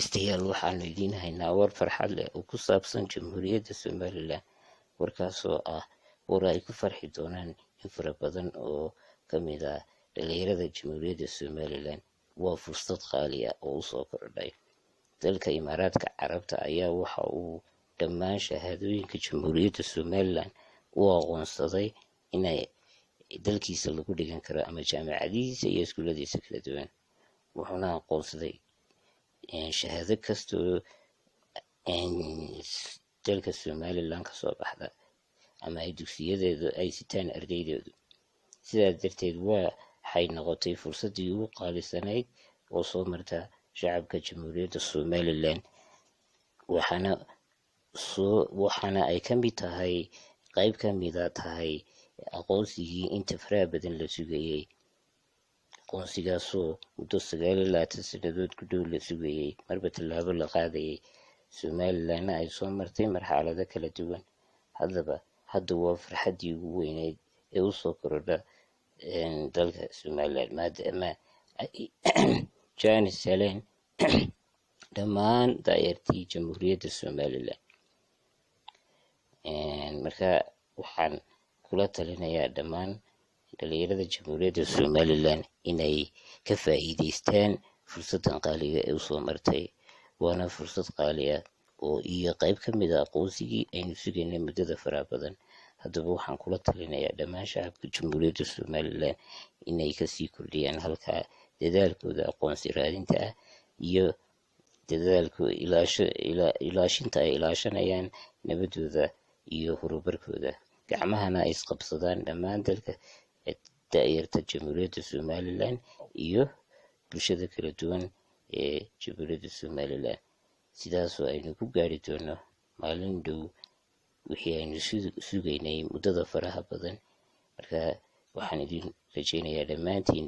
Dhegeystayaal, waxaanu idiin haynaa war farxad leh oo ku saabsan Jamhuuriyadda Somalilan, warkaasoo ah war ay ku farxi doonaan in fara badan oo ka mid ah dhalinyarada Jamhuuriyadda Somalilan. Waa fursad qaali ah oo usoo kordhay. Dalka Imaaraadka Carabta ayaa waxa uu dhammaan shahaadooyinka Jamhuuriyadda Somalilan u aqoonsaday inay dalkiisa lagu dhigan karo ama jaamacadihiisa iyo iskuuladiisa kala duwan, wuxuuna aqoonsaday shahaado kastoo dalka Somalilan kasoo baxda ama ay dugsiyadeedu ay sitaan ardaydeedu. Sidaas darteed waxay noqotay fursaddii ugu qaalisanayd oo soo marta shacabka Jamhuuriyadda Somalilan, waxaana ay ka mid tahay, qeyb ka mida tahay aqoonsigii inta faraha badan la sugayey, aqoonsigaasoo muddo 29 sanadood ku dhow la sugayey, marba tallaabo la qaadayay, Somalilanna ay soo martay marxalado kala duwan. Haddaba hadda waa farxaddii ugu weyneyd ee usoo korodha dalka Somalilan, maadaama ay jaanis heleen dhammaan daayartii Jamhuuriyadda Somalilan. Marka waxaan kula talinayaa dhammaan dhalinyarada Jamhuuriyadda Somalilan inay ka faa'iideystaan fursaddan qaaliga ee usoo martay, waana fursad qaali ah oo iyo qeyb ka mid a aqoonsigii aynu sugaynay muddada faraha badan. Haddaba waxaan kula talinayaa dhammaan shacabka Jamhuuriyadda Somalilan inay kasii kordhiyaan halkaa dadaalkooda aqoonsi raadinta ah iyo dadaalka ilaashinta ay ilaashanayaan nabadooda iyo horumarkooda, gacmahana ay isqabsadaan dhammaan dalka da'yarta Jamhuuriyadda Somalilan iyo bulshada kala duwan ee Jamhuuriyadda Somalilan, sidaasoo aynu ku gaari doono maalin dhow wixii aynu sugaynay muddada faraha badan. Marka waxaan idin rajeynayaa dhammaantiin